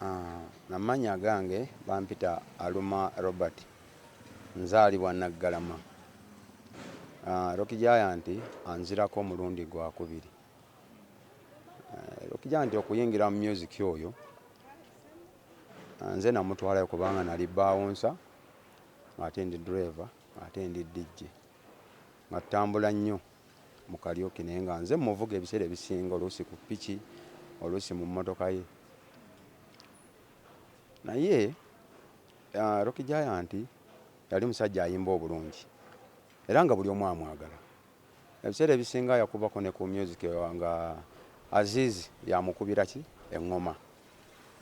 Amannya agange bampita Aluma Robert, nzaalibwa Naggalama. Rocky Giant anzirako omulundi gwakubiri. Rocky Giant okuyingira mu music oyo nze namutwalayo kubanga nali bouncer ate ndi driver ate ndi DJ, nga tutambula nnyo mu karaoke naye nga nze mmuvuga ebiseera ebisinga, oluusi ku ppiki, oluusi mu mmotoka ye. Naye Rocky Giant yali musajja ayimba obulungi era nga buli omu amwagala. Ebiseera ebisinga yakubako ne ku music nga Aziz yamukubira ki eŋŋoma,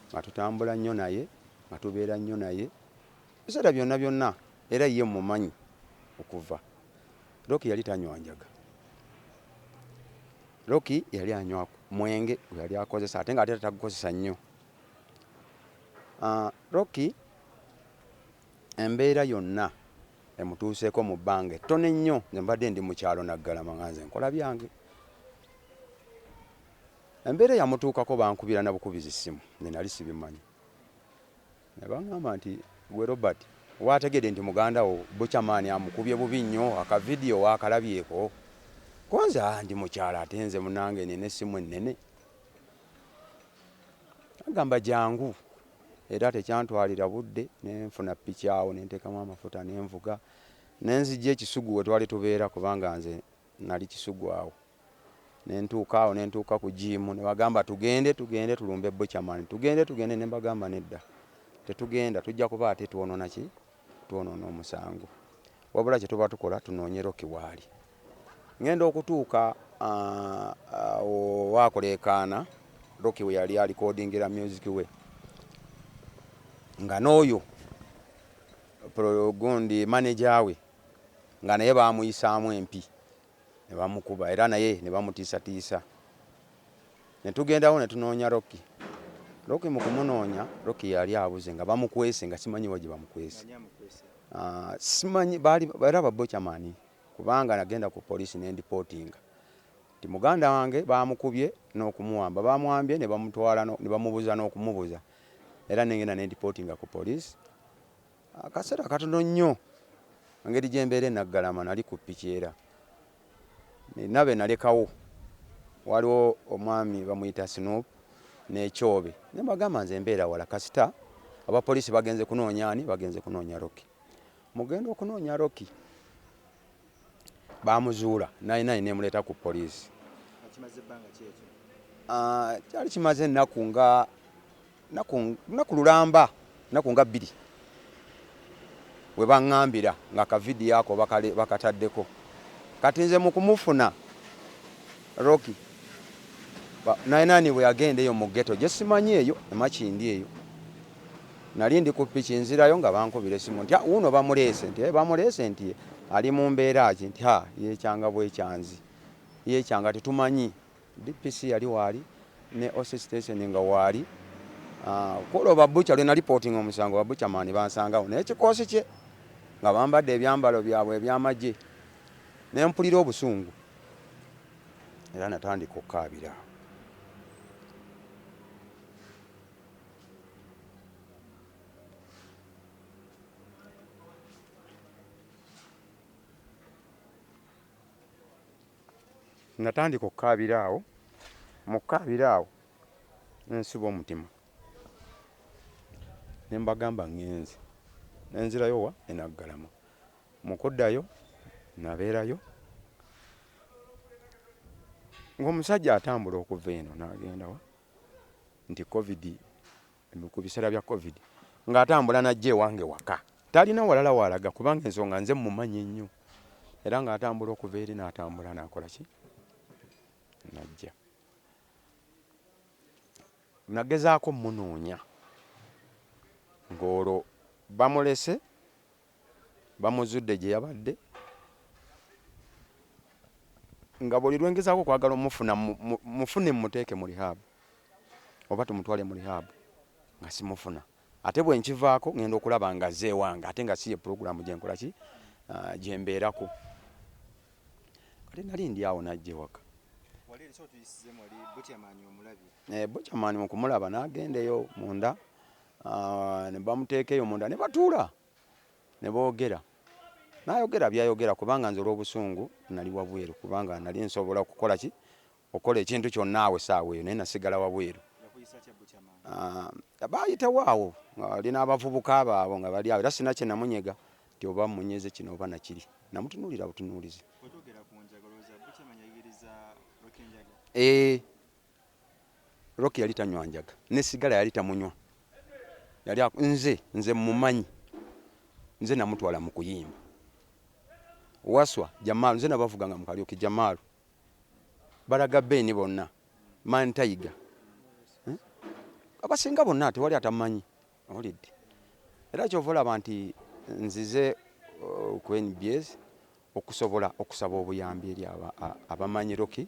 nga tutambula nnyo naye, nga tubeera nnyo naye ebiseera byonna byonna, era ye mmumanyi okuva. Rocky yali tanywa njaga. Rocky yali anywa mwenge gwe yali akozesa ate ng'ate tagukozesa nnyo. Rocky embeera yonna emutuuseeko mu bbanga ettono ennyo, nze mbadde ndi mu kyalo Naggalama nga nze nkola byange. Embeera eyamutuukako bankubira na bukubizi ssimu, nze nali sibimanyi. Ne baŋŋamba nti gwe Robert waategedde nti muganda wo Buchaman amukubye bubi nnyo, akavidiyo waakalabyeko? Ko nze ndi mu kyalo ate nze munnange nina essimu ennene. Agamba jangu, era tekyantwalira budde ne nfuna ppiki awo ne nteekamu amafuta ne nvuga ne nzija e Kisugu we twali tubeera kubanga nze nali Kisugu awo. Ne ntuuka awo ne ntuuka ku jiimu ne bagamba tugende tugende tulumbe Buchaman, tugende tugende ne mbagamba nedda tetugenda tujja kuba ate twonoona ki twonoona omusango, wabula kye tuba tukola tunoonye Rocky waali. Ngenda okutuuka awo waakuleekaana Rocky we yali alikodingira music we nga n'oyo gundi manager we nga naye baamuyisaamu empi ne bamukuba era naye ne bamutiisatiisa. Ne tugendawo ne tunoonya Rocky. Rocky mu kumunoonya, Rocky yali abuze nga bamukwese nga simanyi wa gye bamukwese. Simanyi baali era ba Buchaman kubanga nagenda ku poliisi ne ndipootinga nti muganda wange baamukubye n'okumuwamba, baamuwambye ne bamutwala ne bamubuza n'okumubuza era ne ngenda ne ndipootinga ku poliisi. Akaseera katono nnyo engeri gye mbeera e Naggalama nali ku ppiki era nina be nalekawo, waliwo omwami bamuyita Snoop n'Ekyobe ne mbagamba nze mbeera wala kasita abapoliisi bagenze kunoonya ani, bagenze kunoonya Rocky. Mugenda okunoonya Rocky baamuzuula nayinayi nemuleeta ku poliisi. Kyali kimaze ennaku nga naku lulamba, nnaku nga bbiri we baŋŋambira nga akavidiyo ako bakataddeko. Kati nze mu kumufuna Rocky nayinaani bwe yagenda eyo mu ghetto gye simanyi eyo e Makindye eyo, nali ndi ku ppiki nzirayo nga bankubira essimu nti wuuno bamuleese, nti bamuleese nti ali mu mbeera ki, nti ha yeekyanga bwekyanzi, yeekyanga tetumanyi. DPC yali waali ne OC station nga waali. Kwolwo ba butcher lwe nalipootinga omusango ba Buchaman bansangawo n'ekikoosi kye nga bambadde ebyambalo byabwe eby'amagye ne mpulira obusungu era natandika okukaabira awo. Natandika okukaabira awo, mu kukaabira awo ne nsiba omutima ne mbagamba ŋŋenze. Ne nzirayo wa? E Naggalama. Mu kuddayo nabeerayo ng'omusajja atambula okuva eno n'agenda wa? Nti Covid Ku biseera bya Covid ng'atambula n'ajja ewange waka. Talina walala w'alaga kubanga ensonga nze mmumanyi ennyo era ng'atambula okuva eri n'atambula n'akola ki? N'ajja. Nagezaako mmunoonya ng'olwo bamulese bamuzudde gye yabadde nga buli lwe ngezaako okwagala omufuna mufune mmuteeke mu rehab oba tumutwale mu rehab nga simufuna ate bwe nkivaako ngenda okulaba nga azze ewange ate nga si ye pulogulaamu gye nkola ki gye mbeerako. Kati nali ndi awo n'ajja ewaka. Buchaman mu kumulaba n'agenda eyo munda. Ne bamuteeka eyo munda ne batuula ne boogera, n'ayogera by'ayogera kubanga nze olw'obusungu nali wabweru kubanga nali nsobola okukola ki, okukola ekintu kyonna awo essaawa eyo naye nasigala wabweru. Baayitawo awo nga ali n'abavubuka baabo nga bali awo era sirina kye namunyega nti oba mmunyeze kino oba na kiri, namutunuulira butunuulizi. Eeh. Rocky yali tanywa njaga ne sigala yali tamunywa yali nze nze mumanyi nze namutwala mu kuyimba Waswa Jamal nze nabavuga nga mu karaoke Jamal Balaga Ben bonna Man Tiger eh? Abasinga bonna tewali atamanyi owulidde era kyova olaba nti nzize ku NBS okusobola okusaba obuyambi eri abamanyi Rocky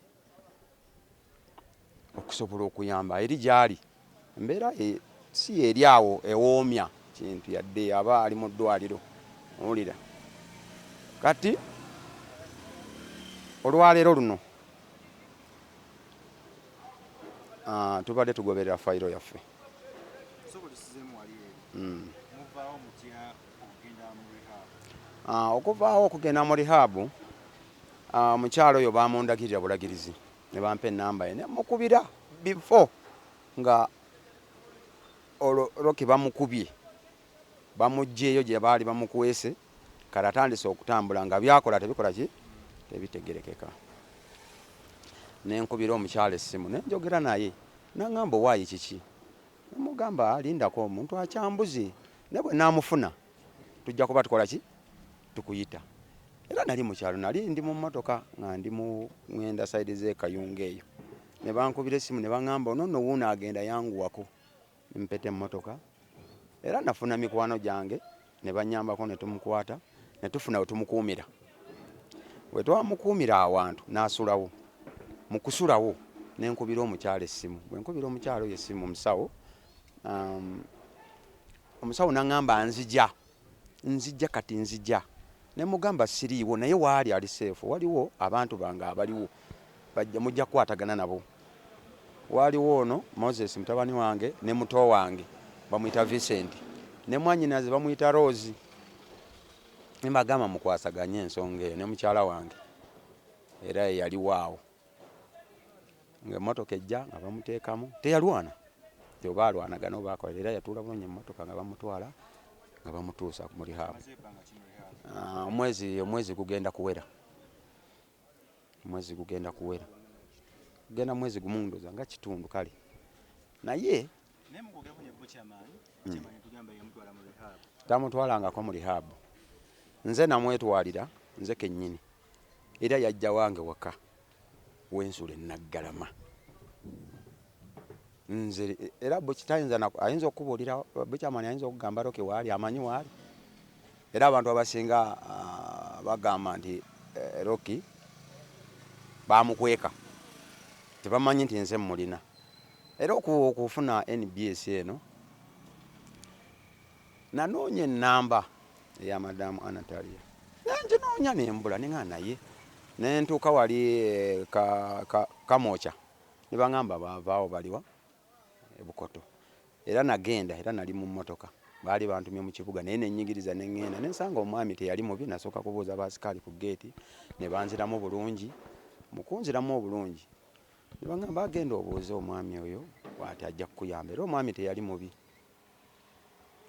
okusobola okuyamba eri gy'ali embeera ye si y'eri awo ewoomya kintu yadde aba ali mu ddwaliro owulira kati olwaleero luno tubadde tugoberera fayiro yaffe. Okuvaawo okugenda mu rehab omukyala oyo baamundagirira bulagirizi ne bampa ennamba ye ne mmukubira before nga olwo Rocky bamukubye bamuggyeeyo gye baali bamukwese kati atandise okutambula nga by'akola tebikola ki tebitegeerekeka. Ne nkubira omukyala essimu ne njogera naye n'ang'amba owaaye kiki? Ne mmugamba lindako omuntu akyambuze naye bwe nnaamufuna tujja kuba tukola ki tukuyita. Era nali mu kyalo nali ndi mu mmotoka nga ndi mu ŋŋenda sayidi z'e Kayunga eyo ne bankubira essimu ne baŋŋamba ono nno wuuno agenda yanguwako. Ne mpeta emmotoka era nafuna mikwano gyange ne bannyambako ne tumukwata ne tufuna we tumukuumira. Bwe twamukuumira awantu n'asulawo. Mu kusulawo ne nkubira omukyala essimu. Bwe nkubira omukyala oyo essimu omusawo, omusawo n'aŋŋamba nzija, nzija kati nzija. Ne mmugamba siriiwo naye waali ali seefu, waliwo abantu bange abaliwo bajja mujja kukwatagana nabo. Waaliwo ono Moses mutabani wange ne muto wange bamuyita Vincent ne mwannyinaze bamuyita Rose. Ne mbagamba mukwasaganye ensonga eyo ne mukyala wange era ye yaliwo awo. Ng'emmotoka ejja nga bamuteekamu, teyalwana nti oba alwanagana oba akola era yatuula bulungi mu mmotoka nga bamutwala nga bamutuusa mu rehab. Omwezi omwezi gugenda kuwera, omwezi gugenda kuwera, gugenda mwezi gumu ndowooza nga kitundu kale naye Tamutwalangako mu rehab, nze namwetwalira nze kennyini era yajja wange waka wensula e Naggalama. Nze era tayinza ayinza okukubuulira Buchaman ayinza okugamba Rocky waali amanyi waali era abantu abasinga bagamba nti Rocky baamukweka tebamanyi nti nze mmulina era okufuna nbs eno nanoonya ennamba eya Madam Anatalia nenginoonya nembula nenga naye nentuuka wali Kamwokya ne bangamba baavaawo baliwa e Bukoto era nagenda era nali mu mmotoka baali bantumye mu kibuga naye nenyigiriza nengenda nensanga omwami teyali mubi nasooka kubuuza basikaali ku ggeeti ne banziramu bulungi mu kunziramu obulungi ne bangamba genda obuuze omwami oyo bw'ati ajja kukuyamba era omwami teyali mubi.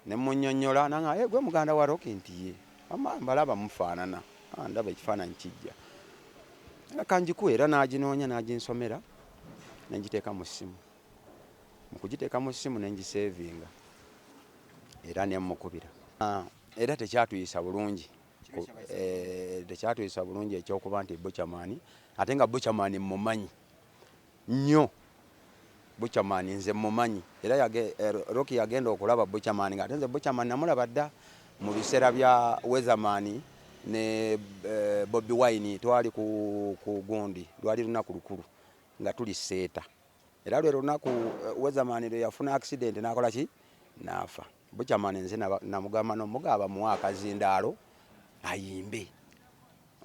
Ne mmunnyonnyola n'angamba, Hee, gwe muganda wa Rocky? Nti ye. Wamma mbalaba mufaanana. Ah, ndaba ekifaananyi kijja. Nga kangikuwe era n'aginoonya n'aginsomera ne ngiteeka mu ssimu. Mu kugiteeka mu ssimu ne ngiseevinga era ne mmukubira. Ah, era tekyatuyisa bulungi eh, tekyatuyisa bulungi eky'okuba nti Buchaman ate nga Buchaman mmumanyi. Nnyo. Buchaman nze mmumanyi era yage, Rocky yagenda okulaba Buchaman ng'ate nze Buchaman namulaba dda mu biseera bya Weatherman ne Bobi Wine twali ku, ku gundi lwali lunaku lukulu nga tuli Seeta era lwe lunaku Weatherman lwe yafuna accident n'akola ki n'afa. Buchaman nze namugamba n'omugamba bamuwe akazindaalo ayimbe.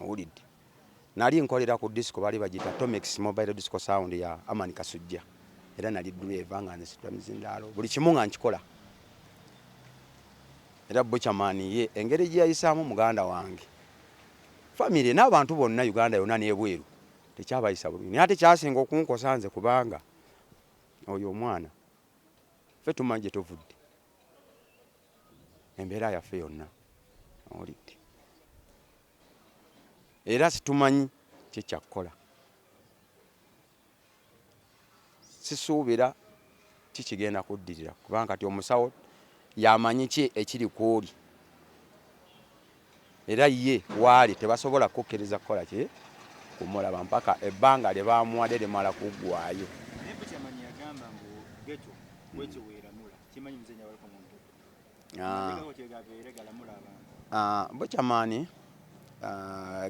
Owulidde. Nali nkolera ku disco baali bagiyita Tomex Mobile Disco Sound ya Aman Kasujja era nali driver nga nzisitula mizindaalo buli kimu nga nkikola. Era Buchaman ye engeri gye yayisaamu muganda wange, famire n'abantu bonna Uganda yonna n'ebweru tekyabayisa bulungi, naye ate kyasinga okunkosa nze kubanga oyo omwana ffe tumanyi gye tuvudde, embeera yaffe yonna owulidde, era situmanyi ki kyakkola. Sisuubira ki kigenda kuddirira kubanga kati omusawo y'amanyi ki ekiri kw'oli era ye waali tebasobola kukkiriza kukola ki kumulaba mpaka ebbanga lye baamuwadde limala kuggwaayo. Naye Buchaman yagamba mbu ghetto bwetyo bweramula kimanyi mzee nyabaluka mu ghetto. Ah, Buchaman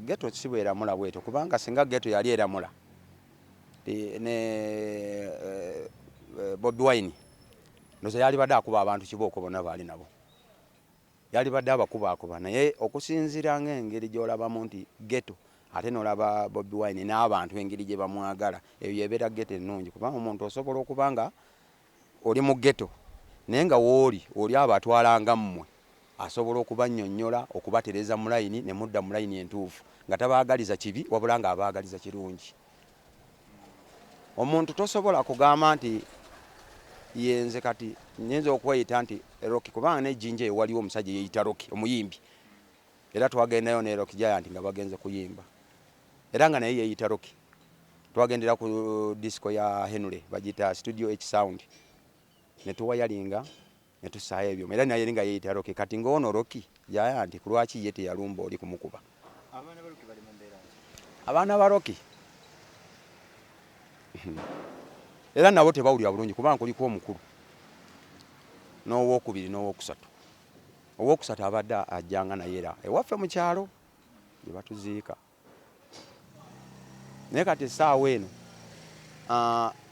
ghetto si bweramula bwetyo kubanga singa ghetto yali eramula ne Bobi Wine ndoza yalibadde akuba abantu kibooko bonna baali nabo yalibadde abakubaakuba naye okusinziira ng'engeri gy'olabamu nti ghetto ate n'olaba Bobi Wine n'abantu engeri gye bamwagala eyo yebeera ghetto ennungi kubanga omuntu osobola okuba nga oli mu ghetto naye nga wooli oli abatwala nga mmwe asobola okubannyonnyola okubatereeza mu layini ne mudda mu layini entuufu nga tabaagaliza kibi wabula nga abaagaliza kirungi. Omuntu tosobola kugamba nti yenze kati nyinza okweyita nti Rocky kubanga ne Jinja eyo waliwo omusajja eyeyita Rocky omuyimbi era twagendayo ne Rocky Giant nga bagenze kuyimba era nga naye yeyita Rocky. Twagendera ku disco ya Henry bagiyita Studio H Sound ne tuwayalinga ne tussaayo ebyuma era naye nga yeeyita Rocky kati ng'ono Rocky Giant ku lwaki ye teyalumba oli kumukuba? Abaana ba Rocky bali mu mbeera ki? Abaana ba Rocky era nabo tebawulira bulungi kubanga kuliko omukulu n'owookubiri n'owookusatu. Owookusatu abadde ajjanga naye era ewaffe mu kyalo gye batuziika. Naye kati essaawa eno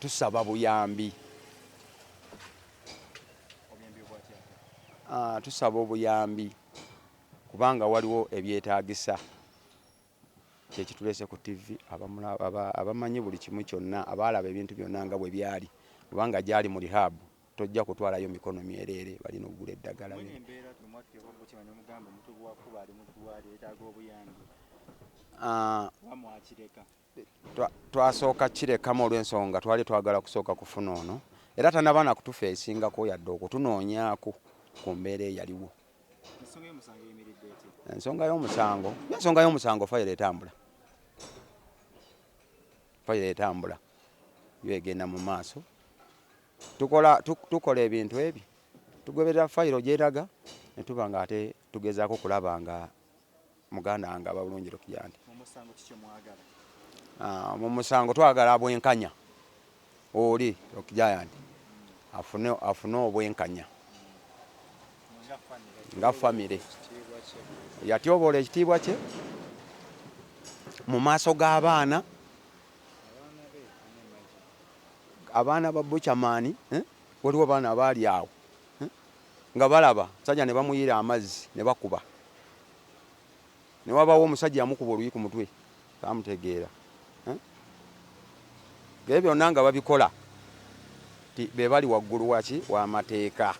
tusaba buyambi. Tusaba obuyambi kubanga waliwo ebyetaagisa kyekituleese ku ttivi abamanyi buli kimu kyonna abaalaba ebintu byonna nga bwe byali kubanga gyali mu rehab. Tojja kutwalayo mikono myereere, balina okugula eddagala. Twasooka kirekamu olw'ensonga twali twagala kusooka kufuna ono era tanaba na kutufeesingako yadde okutunoonyaako ku mbeera eyaliwo. Ensonga y'omusango, ensonga y'omusango fayiro etambula, fayiro etambula yo egenda mu maaso. Tukola tukola ebintu ebyo tugoberera fayiro gyeraga ne tuba nga ate tugezaako kulaba nga muganda wange aba bulungi Rukia nti mu musango twagala bwenkanya oli Rock Giant afune afune obwenkanya nga famire yatyoboola ekitiibwa kye mu maaso g'abaana Abaana ba Buchaman eh, waliwo abaana abaali awo eh, nga balaba musajja ne bamuyiira amazzi ne bakuba ne wabaawo omusajja yamukuba oluyi ku mutwe taamutegeera eh. Ebyo byonna nga babikola ti be bali waggulu waki w'amateeka.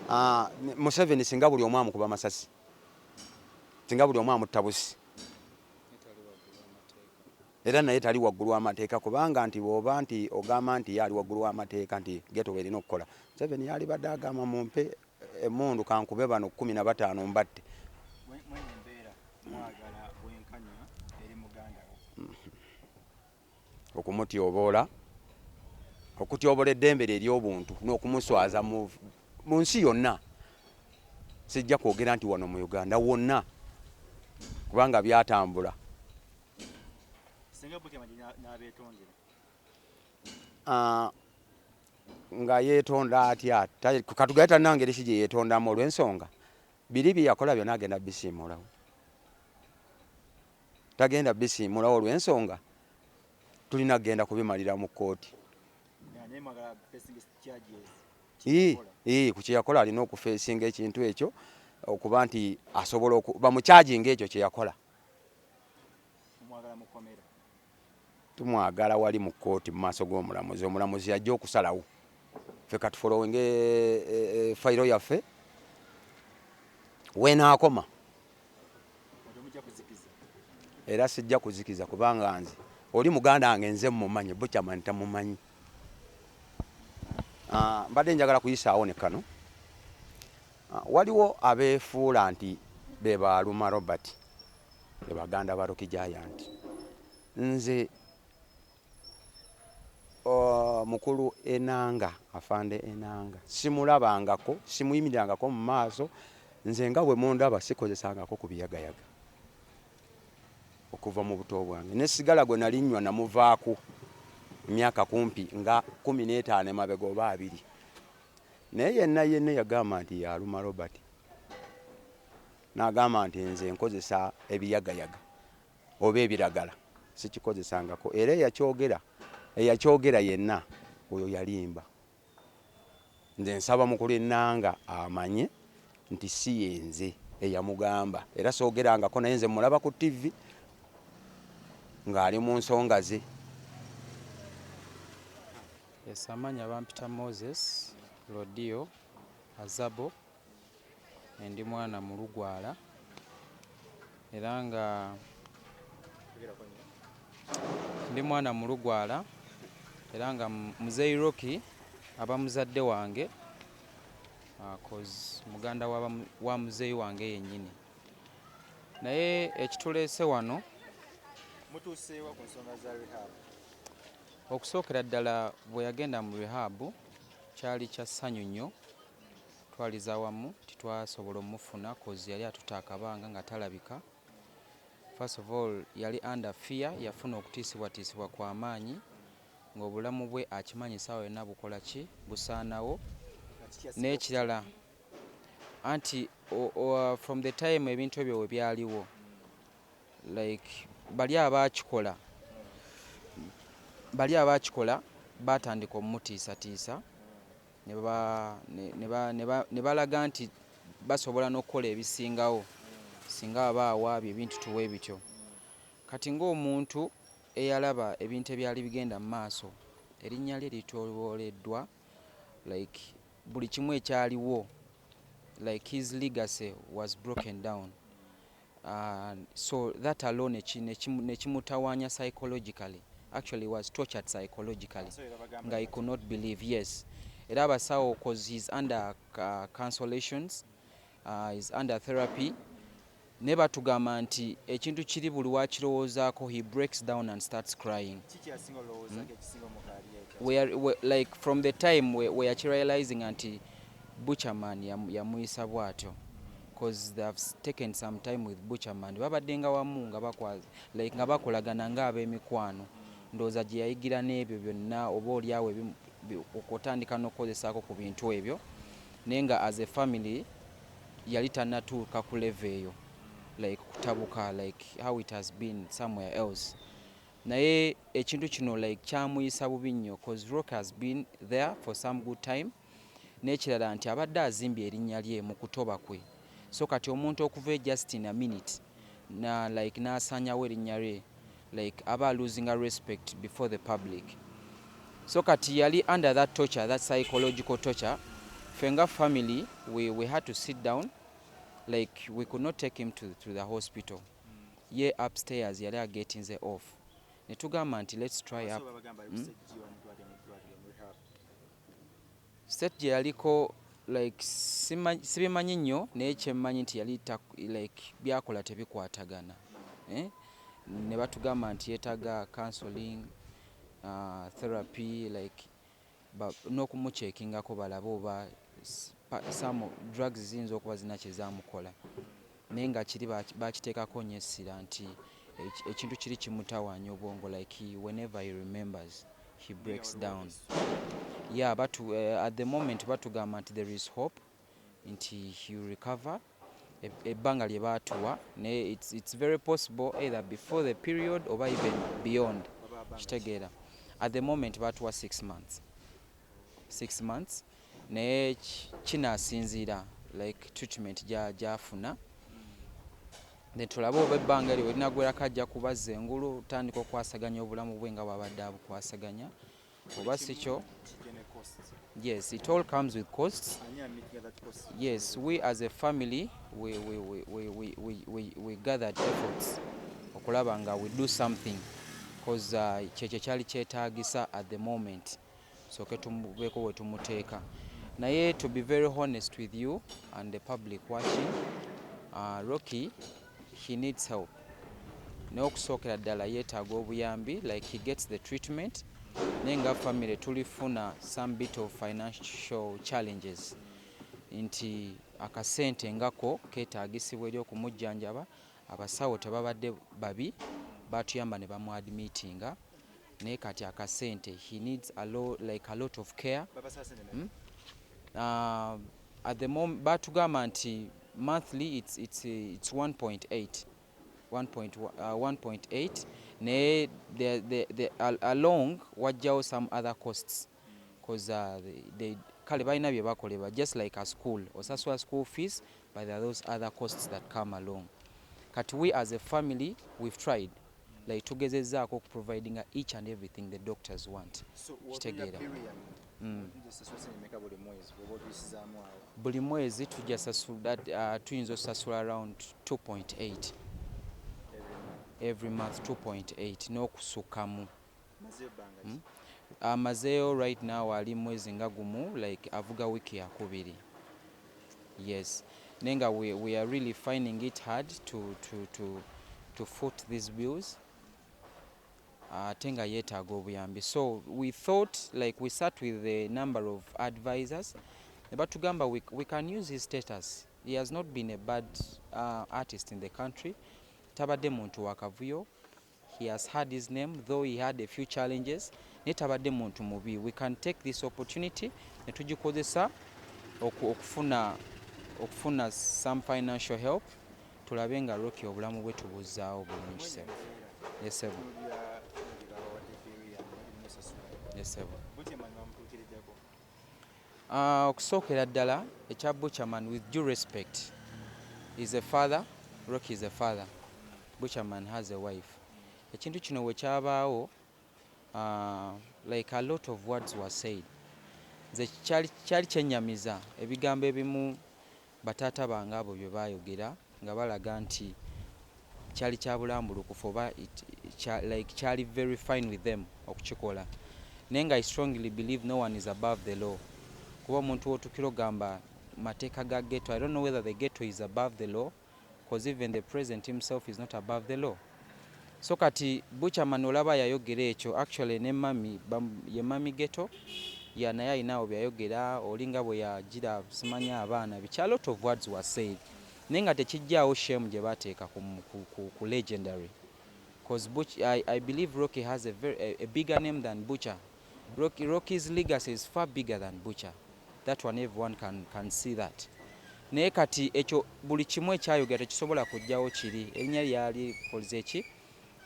Ah, Museveni singa buli omu amukuba masasi, singa buli omu amutta busi. Era naye tali waggulu w'amateeka kubanga nti bw'oba nti ogamba nti ye ali waggulu w'amateeka nti ghetto bw'erina okukola, Museveni yalibadde agamba mumpe emmundu kankube bano 15 mbatte. Mweno embeera mwagala bwenkanya eri muganda wo? Okumutyoboola, okutyoboola eddembe lye ery'obuntu n'okumuswaza mu nsi yonna. Sijja kwogera nti wano mu Uganda, wonna kubanga byatambula. Singa Bukema n'abeetondera. Ah, nga yeetonda atya? Katugaye talina ngeri ki gye yeetondamu olw'ensonga biri bye yakola byonna agenda bisiimuulawo. Tagenda bisiimuulawo olw'ensonga tulina kugenda kubimalira mu kkooti. Ku kyeyakola alina okufeesinga ekintu ekyo okuba nti asobola bamukyajinga ekyo kyeyakola. Tumwagala wali mu kkooti mu maaso g'omulamuzi. Omulamuzi yajja okusalawo. Ffe katufollowinge fayiro yaffe wenaakoma. Temujja kuzikiza. Era sijja kuzikiza, kubanga nze oli muganda wange, nze mumanyi, Buchaman tamumanyi. Mbadde njagala kuyisaawo ne kano. Waliwo abeefuula nti be baaluma Robert, be baganda ba Rocky Giant. Nze mukulu Enanga, afande Enanga, simulabangako, simuyimirirangako mu maaso. Nze nga bwe mundaba, sikozesangako ku biyagayaga okuva mu buto bwange. Ne sigala gwe nali nnywa namuvaako emyaka kumpi nga 15 emabega oba 20. Naye yenna yenna yagamba nti yaluma Robert, n'agamba nti nze nkozesa ebiyagayaga oba ebiragala, sikikozesangako. Era eyakyogera yenna oyo yalimba. Nze nsaba mukulu Ennanga amanye nti si yenze eyamugamba, era soogerangako naye. Nze mulaba ku TV ng'ali mu nsonga ze. Yes, amannya bampita Moses Lodio Azabo. Ndi mwana mu Lugwala era nga ndi mwana mu Lugwala, era nga muzeeyi Rocky aba muzadde wange, cause muganda wa muzeeyi wange yennyini. Naye ekituleese wano, Mutuuseewa ku nsonga za rehab? Okusookera ddala, bwe yagenda mu rehab kyali kya ssanyu nnyo. Twaliza wamu titwasobola omufuna, cause yali atuta akabanga nga talabika. First of all, yali under fear, yafuna okutiisibwatiisibwa kwa maanyi ng'obulamu bwe akimanyi saawa yonna bukola ki, busaanawo. N'ekirala anti from the time ebintu ebyo we byaliwo, like bali abaakikola batandika omutiisatiisa ne balaga nti basobola n'okukola ebisingawo singa aba awaabye ebintu tuwe bityo. Kati ng'omuntu eyalaba ebintu ebyali bigenda mu maaso, erinnya lye litobooleddwa, like buli kimu ekyaliwo, like his legacy was broken down. So that alone nekimutawaanya psychologically. Actually was tortured psychologically nga he could not believe. Yes, era abasawo, cause he's under consolations, he's under therapy, naye batugamba nti ekintu kiri buli wakirowoozaako he breaks down and starts crying. We, like from the time we yakirealizing nti Buchaman yamuyisa bw'atyo, cause they have taken some time with Buchaman, babaddenga wamu nga like nga bakolagana ng'ab'emikwano. Ndowooza gye yayigira n'ebyo byonna, oba oliawo okutandika n'okukozesaako ku bintu ebyo, naye nga as a family yali tannatuuka ku level eyo, like kutabuka like how it has been somewhere else. Naye ekintu kino like kyamuyisa bubi nnyo, cause Rock has been there for some good time. N'ekirala nti abadde azimbye erinnya lye mu kutoba kwe, so kati omuntu okuva just in a minute na like n'asaanyawo erinnya lye, like aba losing a respect before the public. So kati yali under that torture, that psychological torture. Ffe nga family we had to sit down, like we could not take him to the hospital. Ye upstairs yali agetinze off, ne tugamba nti let's try up. State gye yaliko, like sibimanyi nnyo, naye kyemmanyi nti yali like byakola tebikwatagana, eh? Ne batugamba nti yeetaaga counseling, therapy, like n'okumucheckingako balabe oba some drugs ziyinza okuba zirina kye zamukola. Naye nga kiri bakiteekako nnyo essira nti ekintu kiri kimutawaanya obwongo, like whenever he remembers he breaks down. Yeah, but at the moment batugamba nti there is hope nti he will recover. Ebbanga lye baatuwa, naye it's very possible either before the period oba even beyond. Kitegeera, at the moment batuwa 6 months, 6 months, naye kinaasinziira like treatment gyafuna, then tulabe oba ebbanga eryo werinaggwerako ajja kubazza engulu, tandika okwasaganya obulamu bwe nga bwabadde abukwasaganya, oba si kyo. Costs. Yes, it all comes with costs. Ani ameetinga that cost? Yes, we as a family, we gathered efforts okulaba nga we do something, cause kyekyo kyali kyetaagisa at the moment, soke tumubeeko we tumuteeka. Naye to be very honest with you and the public watching, Rocky, he needs help. Naye okusookera ddala yeetaaga obuyambi, like he gets the treatment, naye nga family tulifuna some bit of financial challenges, nti akasente ngako keetaagisibwa eri okumujjanjaba. Abasawo tebabadde babi, batuyamba ne bamuadmitinga, naye kati akasente, he needs like a lot of care. Babasaba sente mmeka? At the moment batugamba nti monthly it's 1.8, 1.8, naye along wajjawo some other costs, cause kale balina bye bakolebwa, just like a school, osasula school fees, but there are those other costs that come along. Kati we as a family, we've tried, like tugezezzaako okuprovidinga each and everything the doctors want. So Kitegeera. Sasula sente mmeka buli mwezi bw'oba otuyisizaamu awo? Buli mwezi tujja sasula, tuyinza osasula around 2.8 every month, 2.8 n'okusukkamu. Mazeeyo bbanga ki? Amazeeyo right now ali mwezi nga gumu, like avuga wiiki yakubiri, yes. Naye nga we are really finding it hard to foot these bills, ate nga yeetaaga obuyambi. So we thought, like we sat with a number of advisors ne batugamba we can use his status. He has not been a bad artist in the country, tabadde muntu wakavuyo. He has had his name, though he had a few challenges, naye tabadde muntu mubi. We can take this opportunity ne tugikozesa okufuna some financial help, tulabe nga Rocky obulamu bwe tubuzzaawo bulungi. Sebo, yes sebo. Yes sebo. Okusookera ddala ekya Butcherman, with due respect, is a father. Rocky is a father, Butcherman has a wife. Ekintu kino we kyabaawo, like a lot of words were said. Nze kyali kyennyamiza ebigambo ebimu bataata bange abo bye baayogera, nga balaga nti kyali kya bulambulukufu oba like kyali very fine with them okukikola. Naye nga I strongly believe no one is above the law, kuba omuntu wotukira ogamba mateeka ga ghetto, I don't know whether the ghetto is above the law, because even the president himself is not above the law. So kati Butcherman olaba yayogera ekyo, actually ne mami ye mami ghetto ya naye alinawo byayogera, olinga bwe yagira simanya abaana biki. A lot of words were said, naye nga tekijjaawo shame gye bateeka ku legendary, because I believe Rocky has a bigger name than Butcher. Rocky's legacy is far bigger than Butcher. That one everyone can see that. Naye kati ekyo buli kimu ekyayogera tekisobola kujjawo kiri erinnya lyali koze ki,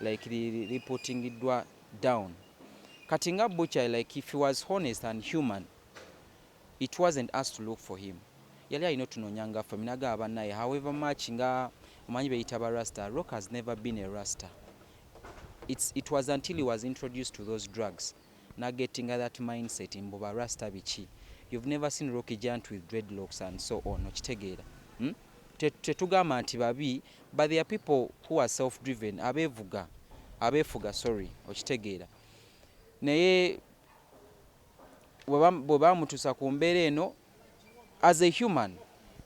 like reportingiddwa down. Kati nga Butcher, like if he was honest and human, it wasn't us to look for him. Yali alina otunoonya nga ffe minaga abannaye. However much nga omanyi beyita ba rasta, Rock has never been a rasta. It was until he was introduced to those drugs nagettinga that mindset mbu ba rasta biki. You've never seen Rocky Giant with dreadlocks and so on, okitegeera? Hmm? Tetugamba nti babi, but there are people who are self driven, abeevuga, abeefuga, sorry, okitegeera? Naye bwe bamutuusa ku mbeera eno, as a human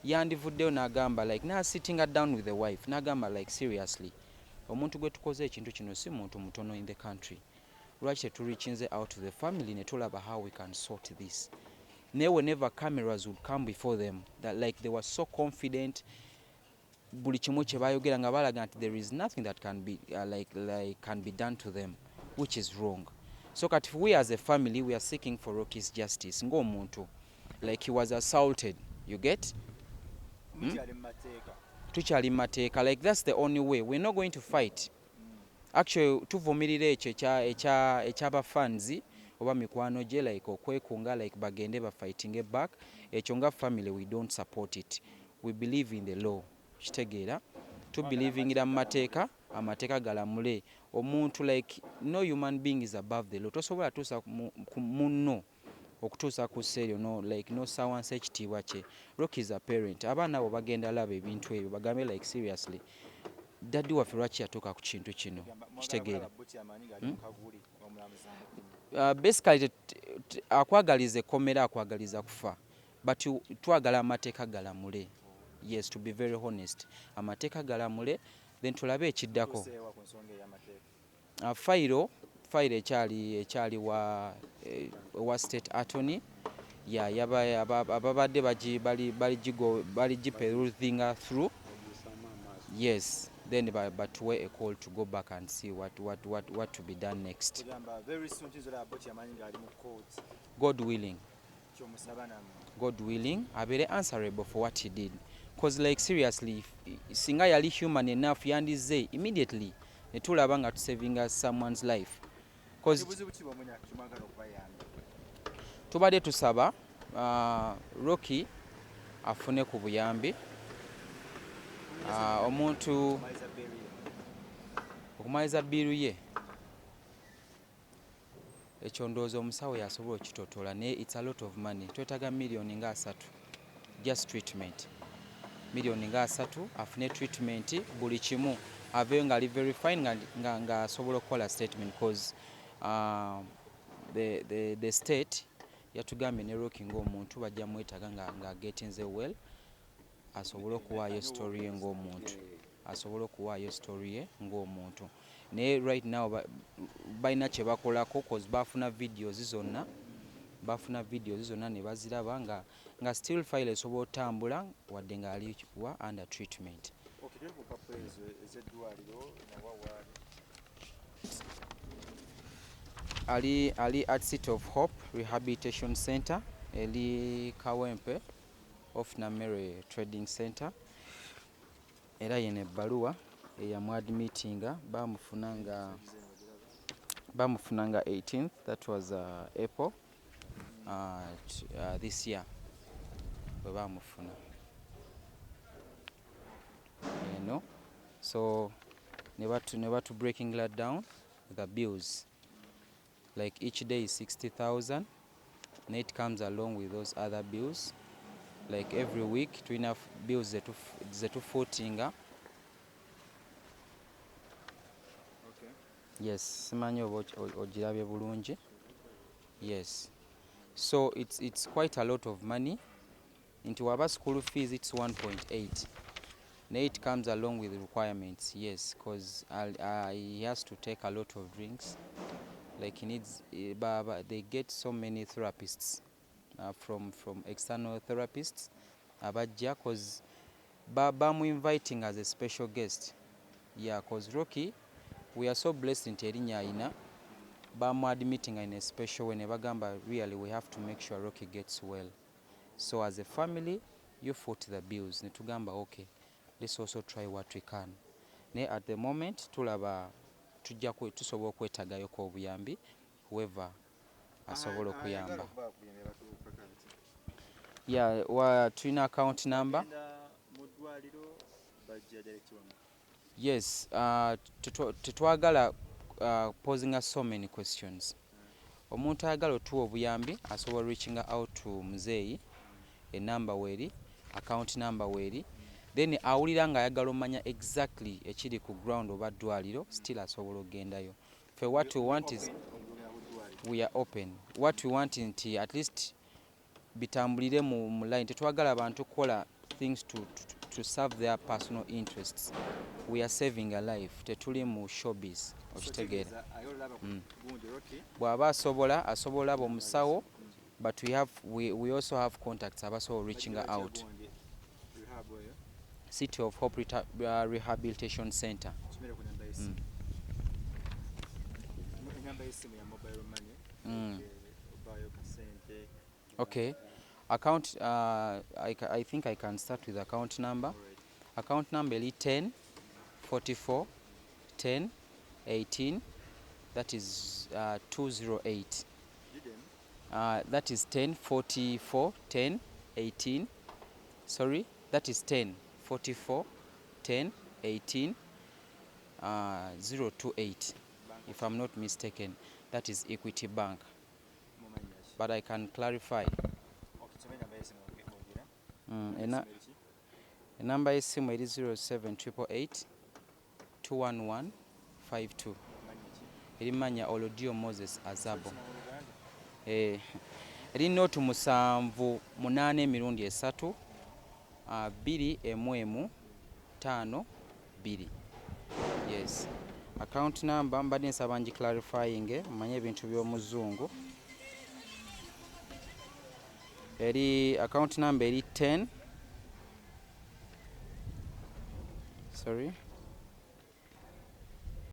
yandivuddeyo n'agamba, like nasittinga down with the wife n'agamba, like seriously, omuntu gwe tukoze ekintu kino si muntu mutono in the country, lwaki tetureachinze out to the family ne tulaba how we can sort this? Naye whenever cameras would come before them, that like they were so confident, buli kimu kye bayogera nga balaga nti there is nothing that can be like can be done to them, which is wrong. So kati we as a family, we are seeking for Rocky's justice ng'omuntu, like he was assaulted, you get? Mukyali mu mateeka? Tukyali mu mateeka. Like that's the only way. We're not going to fight. Actually tuvumirira ekyo eky'abafanzi oba mikwano gye, like okwekunga, like bagende bafightinge back. Ekyo nga family we don't support it. We believe in the law, kitegeera? Tubelievingira mu mateeka, amateeka galamule omuntu. Like no human being is above the law. Tosobola tuusa ku munno. Okutuusa ku sseeryo no like nossa wansi ekitiibwa kye. Rocky is a parent. Abaana abo bagenda laba ebintu ebyo bagambe like, seriously, daddy waffe lwaki yatuuka ku kintu kino? Kitegeera? Basically akwagaliza ekkomera, akwagaliza kufa, but twagala amateeka galamule. Yes, to be very honest, amateeka galamule, then tulabe ekiddako. Fayiro ekyali wa state attorney ya ababadde bali giperusinga through. Yes, then batuwe a call to go back and see what to be done next. God willing, God willing, abeere answerable for what he did, 'cause like seriously, singa yali human enough, yandize immediately ne tulaba nga tusavinga someone's life. 'Cause tubadde tusaba Rocky afune ku buyambi, omuntu okumaliza bill ye. Ekyo ndowooza omusawo yasobola okitotola, naye it's a lot of money. Twetaaga miliyoni nga 3 just treatment, miliyoni nga 3 afune treatment, buli kimu, aveeyo ng'ali very fine, ng'asobola okukola statement, 'cause the state yatugambye ne Rocky ng'omuntu bajja mwetaaga nga getinze well, asobole okuwaayo story ye ng'omuntu, asobole okuwaayo story ye ng'omuntu. Naye right now balina kye bakolako, 'cause bafuna videos zonna, bafuna videos zonna ne baziraba nga still file esobola otambula wadde ng'ali wa under treatment. Okay, tuli ku mpapula ezo ez'eddwaliro nawa waali. Ali at City of Hope Rehabilitation Center, eri Kawempe off Namere Trading Center. Era yeno ebbaluwa eyamuadmitinga. Bamufuna nga 18th, that was April this year bwe bamufuna eno. So ne batu breaking that down, the bills, like each day is 60,000, and it comes along with those other bills. Like every week tulina bills zetufootinga. Okay. Yes, simanyi oba ogirabye bulungi. Yes, so it's quite a lot of money nti waba school fees, it's 1.8, naye it comes along with requirements. Yes, because he has to take a lot of drinks, like he needs they get so many therapists from external therapists abajja, 'cause bamu inviting as a special guest. Yeah, 'cause Rocky, we are so blessed nti erinnya ayina, bamu admitting in a special way ne bagamba, really, we have to make sure Rocky gets well, so as a family you foot the bills. Ne tugamba, okay, let's also try what we can. Naye at the moment tulaba tujja tusobola okwetagayoko obuyambi, whoever asobola Ayagala okuyamba. okuba akuyambye batuukako ati. Yeah, tulina account number. Bagenda mu ddwaliro, bajja direct wano? Yes, tetwagala posing us so many questions. Omuntu ayagala otuwa obuyambi asobola reaching out to muzeeyi, enamba weeri, account number weeri. Then awulira ng'ayagala omanya exactly ekiri ku ground oba ddwaliro, still asobola okugendayo. Fe what we want is Okugenda ku ddwaliro. We are open. What we want nti at least bitambulire mu line. Tetwagala bantu kukola things to serve their personal interests. We are saving a life, tetuli mu showbiz, okitegeera? So kitegeeza ayagala olaba ku gundi Rocky. Bw'aba asobola, asobola olaba omusawo, but we also have contacts abasobola reaching Bagira batya out. Gundi rehab eyo? City of Hope Rehabilitation Center. Tusomere ku namba y'essimu. Enamba y'essimu ya mobile money. Obaayo kasente. Okay, account, I think I can start with account number. Alright. Account number eri 10 44 10 18, that is 208. Gidemu. That is 10 44 10 18, sorry, that is 10 44 10 18 028, Bank if I'm not mistaken. That is Equity Bank. Mumanyi ki? But I can clarify. Enamba y'essimu eri 0788 211 52, eri manya Olodio Moses Azabo. Eri nought 7 8 emirundi 3 2 1 1 5 2. Yes, account number mbadde nsaba ngi clarifying, manye ebintu by'omuzungu. Eri account number eri 10, sorry,